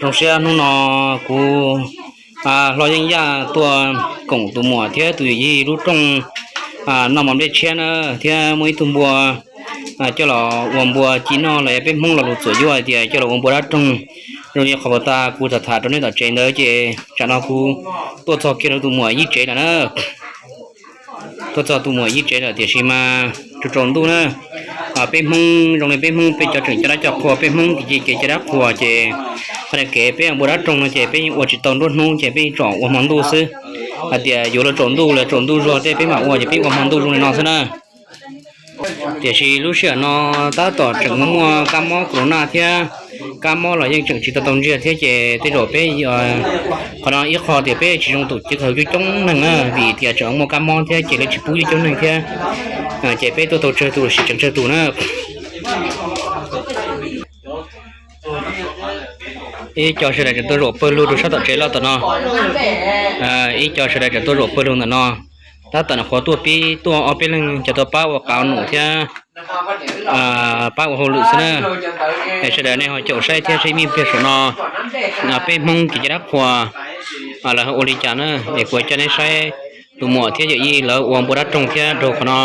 Zoo siab hnub no kuv hlob Yeej Yaj tuaj koom tus muam thiab tus yawm yij lub rooj noj mov nplej tshiab na, thiab muaj ib tug npua coj los ua npua ci noj los yog peb Hmoob lo lus txuam yuav hais tias coj los ua npua dab roog. Zoo li qhov uas tas kuv tham tham rau nej tom tsev ntawd ces tsam no kuv tuaj txog kiag rau tus muam yij tsev lawm na. Tuaj txog tus muam yij tsev lawm tiam sis mas tsaus tsaus ntuj na. Peb Hmoob zoo li peb Hmoob peb cov tseem coj dab coj qhua, peb Hmoob kev cai dab qhuas ces qhov kev peb npua dab roog no ces peb ua tsis tau nruab hnub ces peb tsom ua hmo ntuj xwb. Hais tias yuav luag tsaus ntuj, luag tsaus ntuj zog tej peb mam ua ces peb ua hmo ntuj zoo li no xwb na. Tiam sis lub sij hawm no tab tom tseem muaj kab mob corona thiab, kab mob los yeej tseem tsis tau tau ntsiag thiab ces tej zaum peb, qhov no ib qho tias peb tsis zoo tus cov khaws coob coob neeg na, vim tias tseem muaj kab mob thiab ces lawv tsis pub coob coob neeg thiab. Ces peb tuaj tau tsawg tus los sis tseem tsawg tus na. Ib co sawv daws tseem tuaj zaum pawg lug rau sab tom tsev loj tom no. Ib co sawv daws tseem tuaj zaum pawg lug ntawm no. Tab tom nyuam qhuav tuaj pib tuaj ob peb leeg cov tuaj pab ua qav num thiab pab ua hauj lwm xwb na. Es sawv daws nej ho caum saib thiab saib me pliag saum no peb Hmoob kev cai dab qhuas lawv ho ua li cas na, es kuv coj neb saib tus muam thiab yawm yij lawv ua npua dab roog thiab rau qhov no.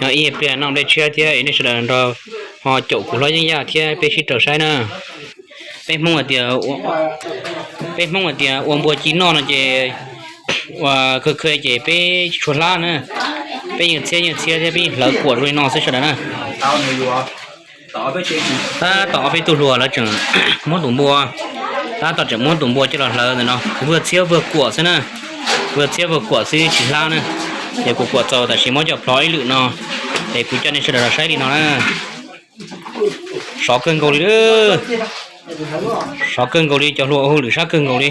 Yog ib pliag noj nplej tshiab thiab es nej sawv daws nrog ho caum kuv hlob Yeej Yaj thiab peb sib raws saib na. Peb Hmoob hais tias, peb Hmoob hais tias ua npua ci noj no ces ua khawv khawv ces peb tsis tshua hlab na. Peb yeej txhiab yeej txhiab thiab peb yeej hlawv kuam zoo li no xwb sawv daws na. Tab tom ob peb tug hluas lawv tseem muab tus npua, tab tom tseem muab tus npua coj los hlawv ntawm no, vwg txhiab vwg kuam xwb na. Vwg txhiab vwg kuam xwb tsis hlab na. Ces kuv kuam txaus tam sim muab coj plhov ib lwm no, es kuv coj nej sawv daws los saib li no na. Sov kawg nkaus li, sov kawg nkaus li, cov hluas ua hauj lwm sab kawg nkaus li.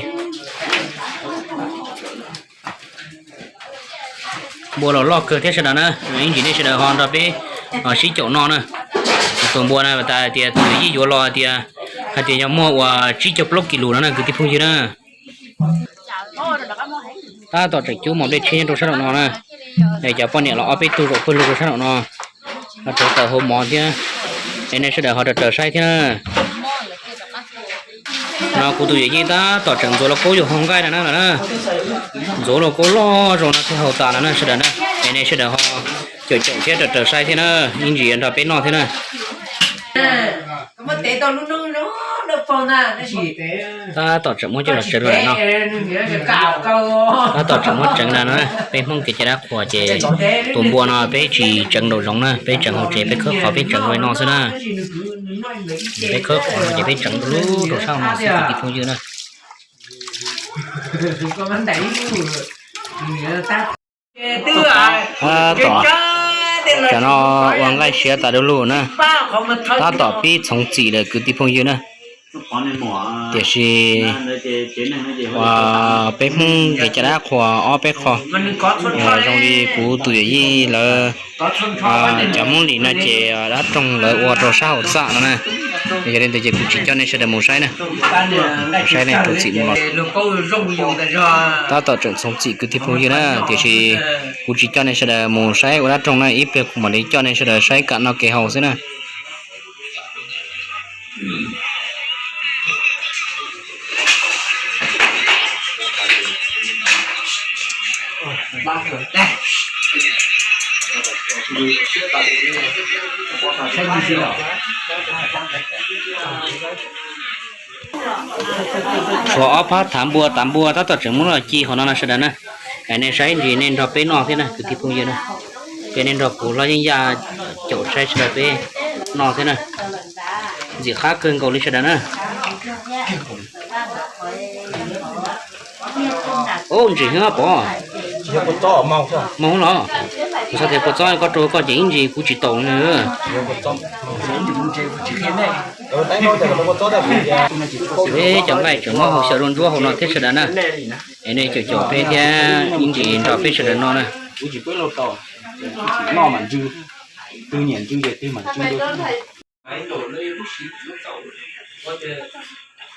Npua los loj kawg thiab sawv daws na, ib ntsis nej sawv daws ho nrog peb sib caum noj na. Tus npua na tas tias tus yij yuav los tias, hais tias yog muaj uas tsib caug plaub kis lus no na kwv tij phooj ywg na. Tab tom tseem cub mos nplej tshiab nyob rau sab nraum no na. Es cov poj niam los ob peb tug zaum pawg lug rau sab nraum no, ho rauv taws hau mov thiab. Es nej sawv daws ho raws raws saib thiab na. No kuv tus yawm yij tab tom tseem ntxuav lauj kaub yuav hau nqaij no na. Ntxuav lauj kaub loj zoo no thiaj hau tas no na sawv daws na. Es nej sawv daws ho caum caum thiab raws raws saib thiab na, ib ntsis nrog peb noj thiab na. Tab tom tseem muab coj los tsev lawm no. Tab tom tseem muab tseev na no, peb Hmoob kev cai dab qhuas ces tus npua no peb tsis tseev nraum zoov na, peb tseev hauv tsev, peb khawb qhov peb tseev li no xwb na. Peb khawb qhov no ces peb tseev rau lub rau sab no xwb kwv tij phooj ywg na. Tab tom, tam no ua nqaij siav tas du lug na, tab tom pib txhoov txim lawm kwv tij phooj ywg na. Tiam sis peb Hmoob kev cai dab qhuas ob peb qho, zoo li kuv tus yawm yij lawv cov Hmoob Lis no ces dab roog lawv ua rau sab hauv txaj no na. Yog li ntawd ces kuv tsis coj nej sawv daws mus saib na, saib nej txhoov txim mus los. Tab tom tseem txhoov txim kwv tij phooj ywg na, tiam sis kuv tsis coj nej sawv daws mus saib ua dab roog na, ib pliag kuv mam li coj nej sawv daws saib kam noj kev haus xwb na. Tshuav ob phab thav npua, tav npua tab tom tseem muab los ci qhov no no sawv daws na. Es nej saib ntsis nej nrog peb noj thiab na kwv tij phooj ywg na. Ces nej nrog kuv hlob Yeej Yaj caum saib sawv daws peb noj thiab na. Ntxim qab kawg nkaus li sawv daws na. Ub, ntsim heev pom. Moog los. Kuv xav tias kua txob koj rau koj ces ib ntsis kuv tsis taus na. Peb cov nqaij tseem muab hau xyaw rau ntsuab hauv no thiab sawv daws na. Es nej caum caum peb thiab ib ntsis nrog peb sawv daws noj na.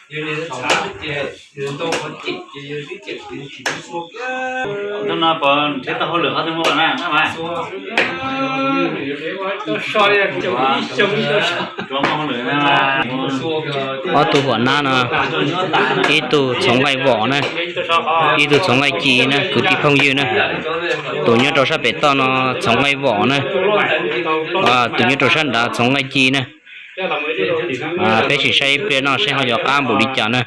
Hnub no pom nrhiav tau hauj lwm qhov twg muaj na, na mas. Ob tug huam nab no, ib tug txhoov nqaij vom na, ib tug txhoov nqaij ci na, kwv tij phooj ywg na. Tus nyob rau sab pem toj no txhoov nqaij vom na, tus nyob rau sab nrad txhoov nqaij ci na. Peb sim saib ib pliag no saib ho yuav qab npaum li cas na.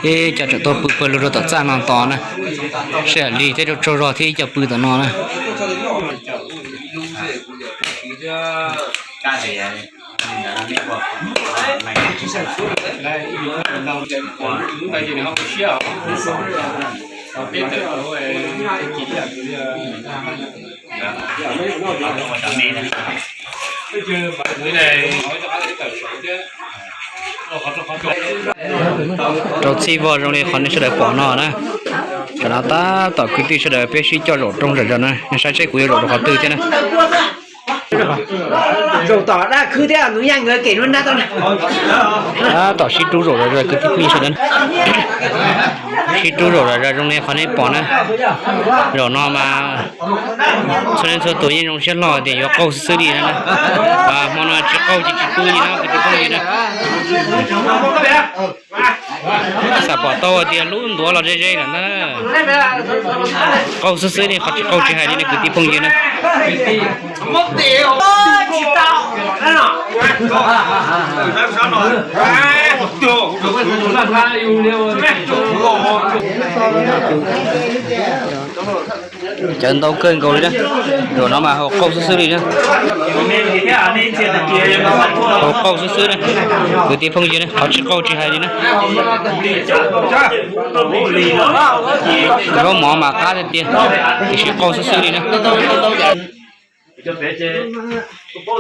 Ib co tseem tuaj pw pawg lug rau tom txaj no tos na. Sij hawm lig thiab tsaug zog thiab ib co pw tom no na. Rau txhij vog zoo li qhov nej sawv daws pom no na. Tam no tab tom kwv tij sawv daws peb sib coj zaum rooj zom zaws na, nej saib seb kuv yuav zaum rau qhov twg thiab na. Zaum tom dab khwb thiab, nws yeej nkawd kem nub nab tau. Tab tom sib rub zaum zom zaws kwv tij phooj ywg sawv daws. Sib rub zaum zom zaws zoo li qhov nej pom na. Zaum no mas txhua leej txhua tus yeej zoo siab hlo tias yuav qaug xwb xwb li na. Hmo no tsis qaug ces tsis pw li na kwv tij phooj ywg na. Xam pom tau tias lub ntuav los ze ze lawm na. Qaug xwb xwb li, qhov tsis qaug tsis hais li ne kwv tij phooj ywg na. Cawv ntau kawg nkaus li na. Zaum no mas haus qaug xwb xwb li na. Haus qaug xwb xwb na. Kwv tij phooj ywg na, qhov tsis qaug tsis hais li na. Zaub mov mas qab tiag tiag, tiam sis qaug xwb xwb li na.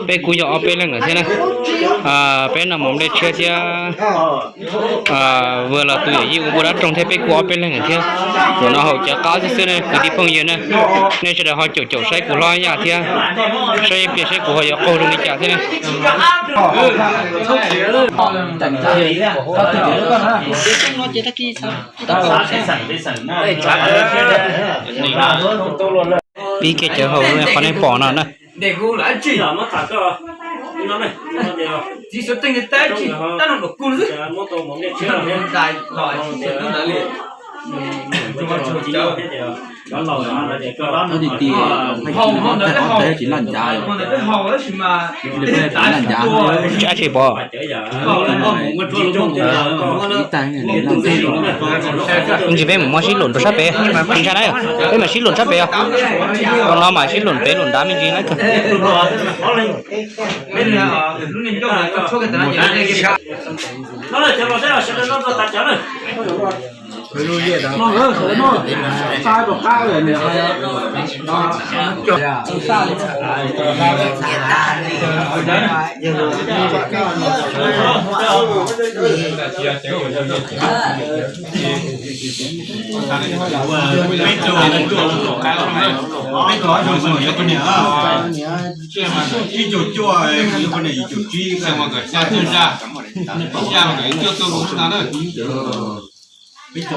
Peb kuj yog ob peb leeg lawm thiab na. Peb noj mov nplej tshiab thiab, vwm los tus yawm yij ua npua dab roog thiab, peb kuj ob peb leeg lawm thiab. Zaum no haus cawv qab xwb xwb ne kwv tij phooj ywg na. Nej sawv daws ho caum caum saib kuv hlob yaj thiab, saib ib pliag saib kuv ho yuav qaug zoo li cas thiab na. Pib kiag cawv haus zoo li qhov nej pom no na. Tsis pom. Ntsis peb mus muab sib lum rau sab pem, ntshai na, peb mam sib lum sab pem os. Rau no mam sib lum pem lum nrad me ntsis na. Peb cov, peb cov, ib cov cuaj, ib cov tsib, peb cov, ib cov, peb cov. Qaug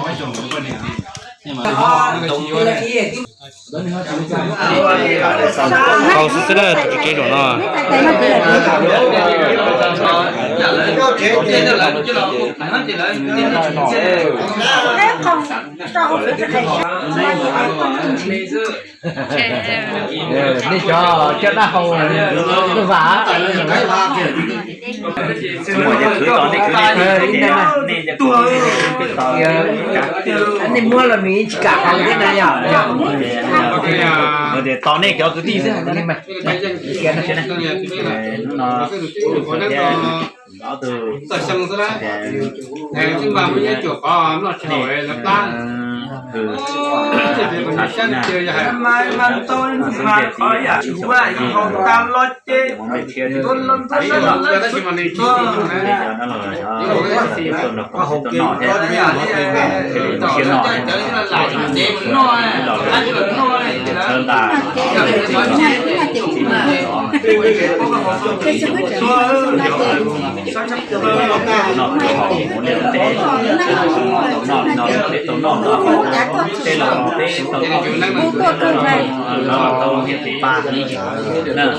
xwb xwb na, tus tsev zaum no. Nej cov coj dab hau lub vas. Nej muab los nws yeej tsis kam haus thiab na yom. Tos nej cov kwv tij xwb. Hnub no ob tug, Tuaj nrog koj tuaj noj thiab, thiaj li siab noj thiab. Los lawm, tshawb nta, txiv mus zov, noj haus mus liaj teb, tau noj no peb tau noj no, tej laus los peb tau noj, lawv los tau nyiaj tus pa na. Lawv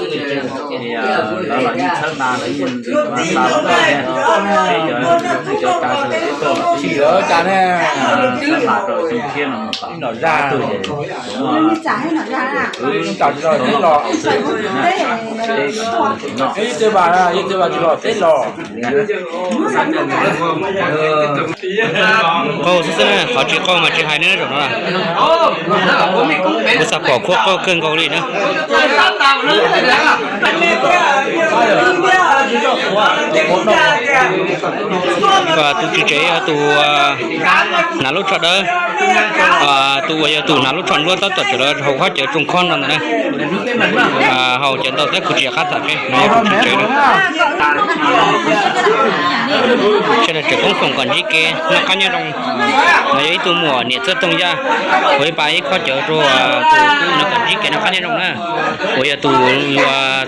los yeej tshawb nta, lawv yeej nta los tau thiab. Peb cov, cov tas tsis tau los tsis tshawb nta rau xyoo tshiab no mus tom zaj tug ces tsis los teb los, teb kom tsis noj. Yeej tej vas, yeej tej vas tsis los teb los. Qaug xwb xwb na, qhov tsis qaug mas tsis hais ne, zaum no na. Kuv xav pom khuab qaug kawg nkaus li na. Tus tswv tsev yog tus hnav lub tsho dawb, tus uas yog tus hnav lub tsho nruab tab tom tseem los haus qhov cawv tsoos khob no ntawd na. Haus cawv ntau thiab kuv tsis qab tham tseeb, no yog tus tswv tsev na. Sawv daws tseem poob foom kom ntsib kev noj qab nyob zoo. No yog ib tug muam niam Txawj Tooj Yaj uas ib pas ib khob cawv rau tus tub no kom ntsib kev noj qab nyob zoo na. Uas yog tus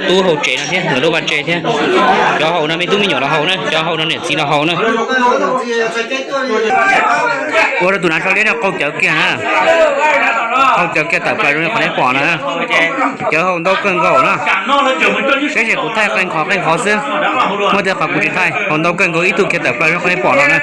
tub hau tsev no thiab, nkawd lub vaj tsev thiab. Cov haus no me tub me nyuam los haus na, cov haus no niam txiv los haus na. Ua rau tus hnav tsho liab no qaug cawv kiag na. Qaug cawv kiag tawm plaws zoo li qhov nej pom no na. Cawv haus ntau kawg nkaus na. Saib xyuas kuv thaij qee qhov qee qhov xwb, muaj tej qhov kuv tsis thaij, haus ntau kawg nkaus ib tug kiag tawm plaws zoo li qhov nej pom no na.